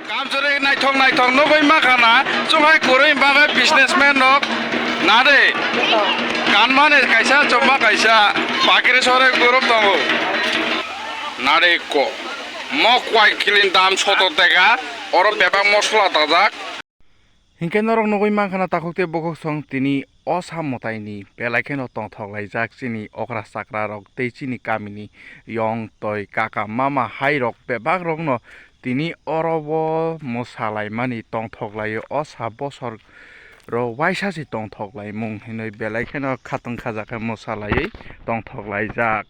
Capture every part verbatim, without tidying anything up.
Kamchwrwi naithok naithok nugwi mankha na, chwng hai kwrwi bagwi businessman rok nade. Kanmani kaisa chumma kaisa pakri sore group tongo. Nade ko. Mo kwai kilin dam soto teka, oro bebak mosla dajak. Hinkhe norok nugwi mankha na takhuk tei bukhuk song tini o sa mwtaini belai kheno tongthok laijak chini okra chakra rok tei chini kamini yong toi kaka mama hai rok bebak rokno tini oro bo mwsa laimani tongthok laio o sa bosor rok waisa se tongthok laimung hinwi belai kheno khatong khajakhe mwsa laiwi tongthok laijak.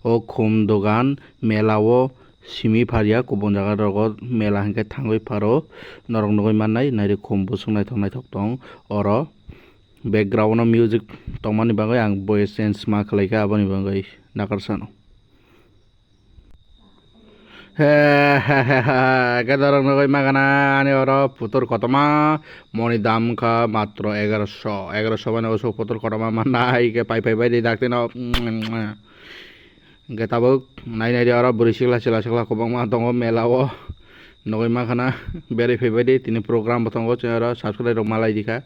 O khum dogan mela o simi pharya, kubun jaga rogo mela hinkhe thangwi pharo norok nugwi mannai, nairi khum busuk naithok naithok tong oro. Background o music tongmani bagwi ang voice change ma khlaikha, aboni bagwi nakarsano. He, he, he, he, khe norok nugwi mankha na ani oro putur kotorma moni dam wngkha matro egaroso, egaroso mani osok putur kotorma mannai, khe pai pai bai di daktino. Hingke tabuk nai nai di oro bwrwi sikla chwla sikla kwbangma tongo mela o. Nugwi mankha na berwi phaibai di tini program bo tongo chwng oro subscribe rok malai di kha.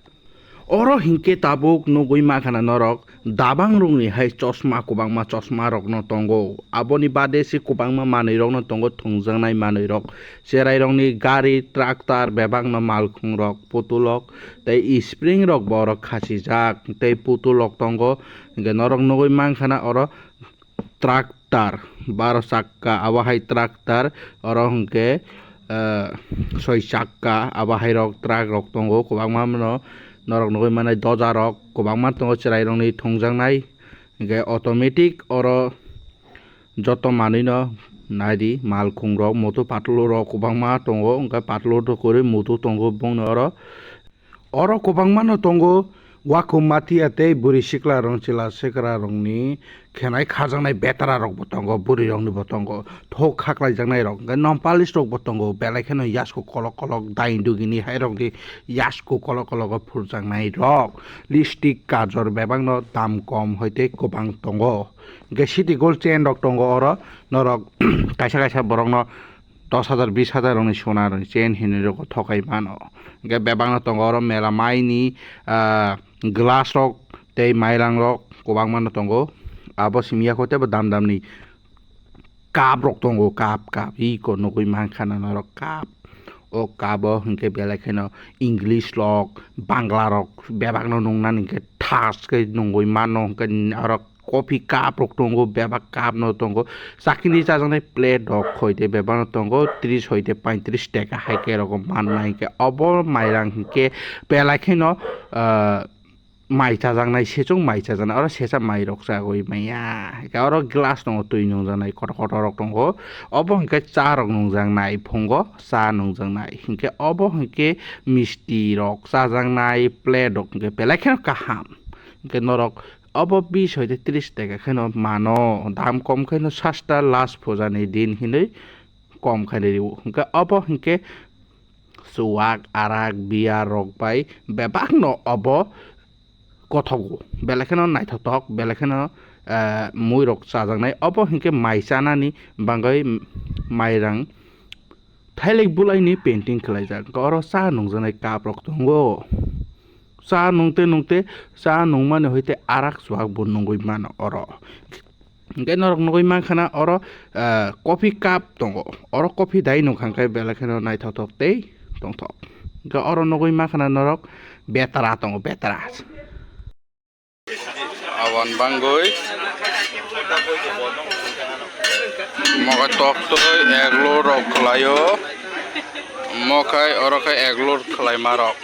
Oro hingke tabuk nugwi mankha na norok dabang rokni hai chosma kwbangma chosma rokno tongo. Aboni bade se kwbangma manwi rokno tongo thwngjaknai manwi rok. Cherai rokni gari tractor bebakno malkhung rok putul rok tei spring rok bo oro khachijak tei putul rok tongo. Hingke norok nugwi mankha na oro tractor, baro chakka, abo hai tractor, oro hwnkhe, eh, soi chakka, abo hai rok truck rok tongo, kwbangma no norok nugwi mannai doja rok, kwbangma tongo chwrai rokni thwngjaknai, hwnkhe automatic oro joto manwi no naidi, malkhung rok, moto patlo rok kwbangma tongo, hwnkhe patlo rok kwrwi moto tongo bongni oro. Oro kwbangma no tongo, wakum matia tei bwrwi sikla rong chwla swkra rokni khenai khajaknai betara rok bo tongo, bwrwi rokni bo tongo, thok khaklaijaknai rok, hwnkhe nail polish rok bo tongo, belai kheno yasku kolok kolok dain dugini hai rok di yasku kolok kolok o phurjaknai rok, lipstick, kajol bebak no dam kom hoite kwbang tongo, hwnkhe city gold chain rok tongo oro, norok kaisa kaisa borok no dos hajar, bis hajar rokni sona rokni chain hinwi rok thokai mano. Hwnkhe bebakno tongo oro mela maini, ah, glass rok tei mairang rok kwbangma no tongo. Abo simi yakhwtwi bo dam damni cup rok tongo, cup, cup, iko nugwi mankha na norok cup. O cup o hwnkhe belai kheno English rok, Bangla rok bebakno nungnani hwnkhe thas khe nungwi mano, hwnkhe oro coffee cup rok tongo, bebak cup no tongo, chakini chajaknai plate rok hoite bebak no tongo, tris hoite paitris taka hai khe rok mannai. Hwnkhe obo mairang hwnkhe belai kheno, ah, mai chajaknai, sechung mai chajaknai, oro secha mai rok chagwi manya. Hwnkhe oro glass tongo, twi nungjaknai kotor kotor rok tongo, obo hwnkhe cha rok nungjaknai, phungo cha nungjaknai, hwnkhe obo hwnkhe misti rok chajaknai plate rok hwnkhe belai kheno kaham. Hwnkhe norok obo bis hoite tris taka kheno mano, dam kom kheno sasta last puja ni din hinwi kom khainai rio. Hwnkhe obo hwnkhe chuwak, arak, beer rok bai bebak no obo kothogo. Belai kheno naithothok, belai kheno, eh, mui rok chajaknai. Obo hwnkhe mai chanani bagwi mairang thailik bulaini painting khlaijak. Oro cha nungjaknai cup rok tongo. Cha nungte nungte cha nungmani hoite arak chuwak bo nungwi mano oro. Hwnkhe norok nugwi mankha na oro, ah, coffee cup tongo. Oro coffee dai nungkha hwnkhe belai kheno naithothok tei tongthok. Hwnkhe oro nugwi mankha na norok betara tongo, betara. Aboni bangwi mokai tok twi egg roll rok khlaio. Mokai oro khe egg roll khlaima rok.